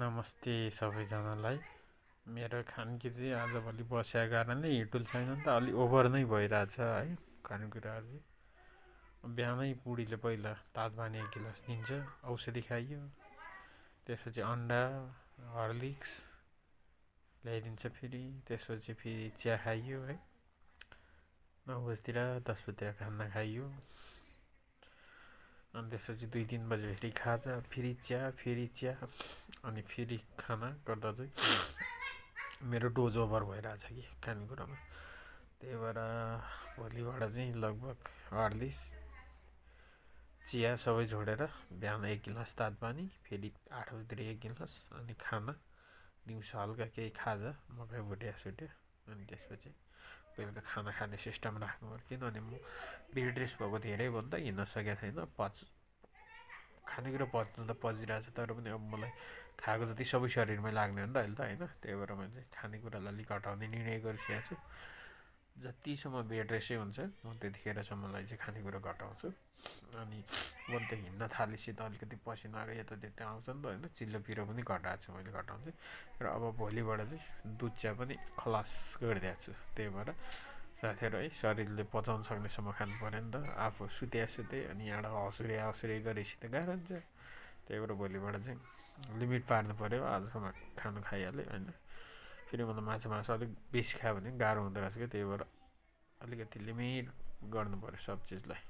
नमस्ते सबैजनालाई। मेरो खानकी चाहिँ आजभोलि बसेको कारणले हिटुल छैन नि त, अलि ओभर नै भइरहेछ है खानेकुराहरू। बिहानै बुढीले पहिला तातो पानी 1 गिलास दिन्छ, औषधि खाइयो। त्यसपछि अन्डा हर्लिक्स ल्याइदिन्छ फेरि, त्यसपछि फेरि चिया खाइयो है। 9 बजीतिर 10 बजीतिर खाना खाइयो। अनि त्यसपछि 2-3 बजे फेरि खाजा, फेरि चिया अनि फेरि खाना गर्दा चाहिँ मेरो डोज ओभर भइरहेछ कि खानेकुरामा। त्यही भएर भोलिबाट चाहिँ लगभग हर्लिक्स चिया सबै छोडेर बिहान 1 गिलास तातो पानी, फेरि 8 बजीतिर 1 गिलास, अनि खाना दिउँसो हल्का केही खाजा, मकै भुटिया सुटिया, अनि त्यसपछि बेलुका खाना खाने सिस्टम राख्नु पर्यो। किनभने म बेड रेस्ट भएको धेरै भयो नि त, हिँड्न सकेको छैन। खानेकुरा पच्नु त पचिरहेछ, तर पनि अब मलाई खाएको जति सबै शरीरमै लाग्ने हो नि त अहिले त होइन। त्यही भएर मैले चाहिँ खानेकुरालाई अलिक घटाउने निर्णय गरिसकेको छु। जतिसम्म बेड रेस्टै हुन्छ म त्यतिखेरसम्मलाई चाहिँ खानेकुरा घटाउँछु। अनि म त हिँड्न थालेपछि त अलिकति पसिना आएको यतात्यता आउँछ नि त होइन, चिल्लो पिरो पनि घटाएको छु मैले, घटाउँछु। र अब भोलिबाट चाहिँ दुध चिया पनि खलास गरिदिएको छु। त्यही भएर साथीहरू है, शरीरले पचाउन सक्नेसम्म खानु पऱ्यो नि त। आफू सुते अनि यहाँबाट हँसुरे गरेपछि त गाह्रो हुन्छ। त्यही भएर भोलिबाट चाहिँ लिमिट पार्नु पऱ्यो। आजसम्म खानु खाइहालेँ होइन, फेरि मलाई मासु अलिक बेसी खायो भने गाह्रो हुँदो रहेछ क्या। त्यही भएर अलिकति लिमिट गर्नु पऱ्यो सब चिजलाई।